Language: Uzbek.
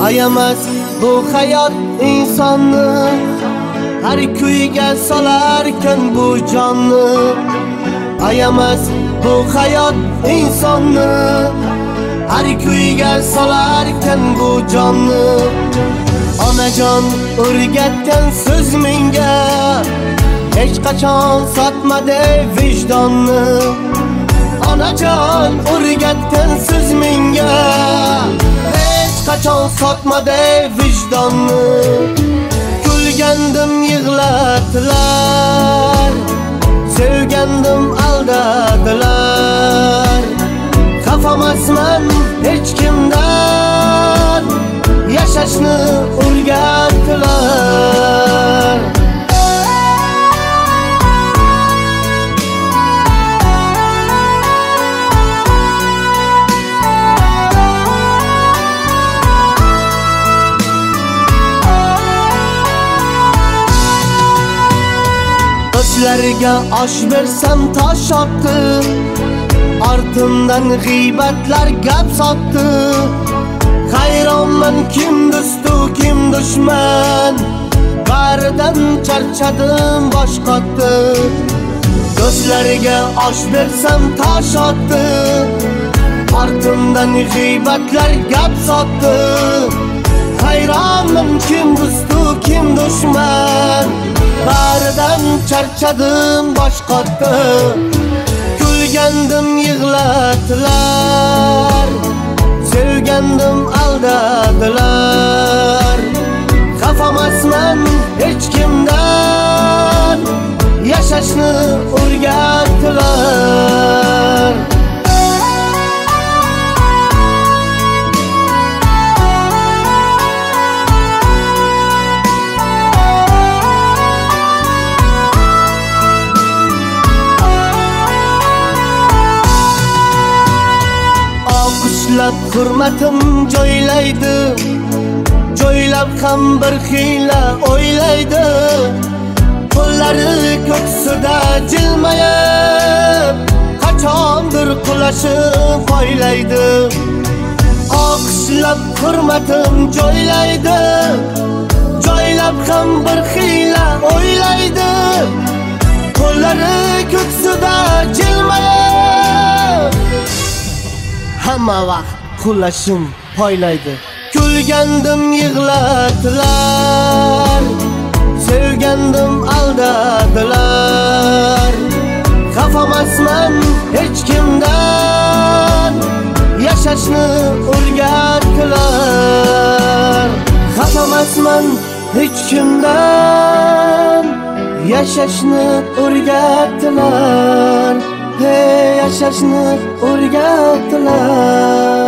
Ayamas bu hayot insonni, har kuyga solarkan bu jonni. Ayamas bu hayot insonni, har kuyga solarkan bu jonni. Onajon o'rgatgan so'z menga, hech qachon sotmadi vijdonni. Onajon o'rgatgan so'z menga, hech qachon sotmadi vijdonni. Kulgandim yig'latdilar, sevgandim aldadilar. Xafamasman hech kimdan, yashashni o'rgatdilar. Do'stlarga osh bersam tosh otdi, ortimdan g'iybatlar gap sotdi. Hayronman kim do'stu kim dushman, baridan charchadim bosh qotdi. Do'stlarga osh bersam tosh otdi, ortimdan g'iybatlar gap sotdi. Hayronman kim do'stu kim dushman, baridan charchadim bosh qotdi. Kulgandim yig'latdilar, sevgandim aldadilar. Xafamasman hech kimdan, yashashni o'rgatdilar. Oqishlab hurmatim joylaydi, joylab ham bir xiyla o'ylaydi. Qo'llari ko'ksida jilmayib, qachondir qulashib poylaydi. Oqishlab hurmatim joylaydi, joylab ham bir xiyla o'ylaydi. Qo'llari ko'ksida jilmayib, hamma vaqt qulashim poylaydi. Kulgandim yig'latdilar, sevgandim aldadilar. Xafamasman hech kimdan, yashashni o'rgatdilar. Xafamasman hech kimdan, yashashni o'rgatdilar. Hey, yashashni o'rgatdilar.